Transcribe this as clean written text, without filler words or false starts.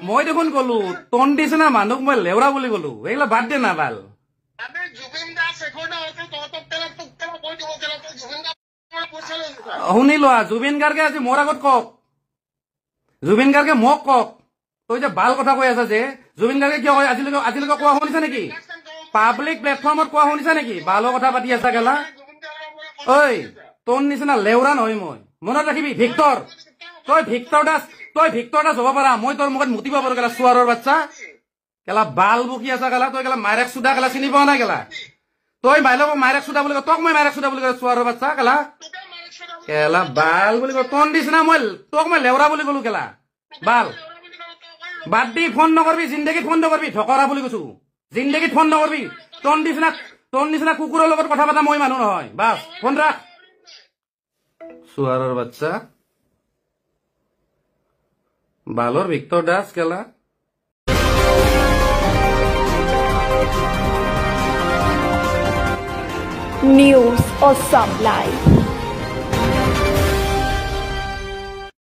মই দেখোন কলো তন দিছে না মানুহক মই লেওৰা বুলি কলো। এইগিলা বাদ দে না বাল। শুনি লোৱা, জুবিন গাৰ্গে আজি মোৰ আগত কওক, জুবিন গাৰ্গে মোক কওক, তই যে বাল কথা কৈ আছা যে জুবিন গাৰ্গে কিয় কয়? আজিলৈকে কোৱা শুনিছা নেকি? পাব্লিক প্লেটফৰ্মত কোৱা শুনিছা নেকি? বালৰ কথা পাতি আছা কেলা। ঐ তোৰ নিচিনা লেওৰা নহয় মই, মনত ৰাখিবি ভিক্টৰ। তই ভিক্টৰ দাস, তই ভিক্টৰ দাস হ'ব পাৰা, মই তোৰ মুখত মুতিব পাৰো কেলা চোৱাৰৰ বাচ্চা। কেলা বাল বকি আছা কেলা। তই কেলা মাইৰেক চুদা কেলা চিনি পোৱা নাই কেলা। তই বাইলক মাইৰেক চুদা বুলি কয়, তোক মই মাইৰেক চুদা বুলি কয় চোৱাৰৰ বাচ্চা কেলা। কেলা বাল বুলি কয়, তোৰ নিচিনা মই তোক মই লেওৰা বুলি কলো কেলা। বাল বাদ দি, ফোন নকৰবি জিন্দেগীত, ফোন নকৰবি ঢকৰা বুলি কৈছো, জিন্দেগীত ফোন নকৰবি। তোৰ নিচিনা কুকুৰৰ লগত কথা পাতা মই মানুহ নহয়। বাছ ফোন ৰাখ চোৱাৰৰ বাচ্চা। বালৰ ভিক্টৰ দাস কেলা। News Assam Live.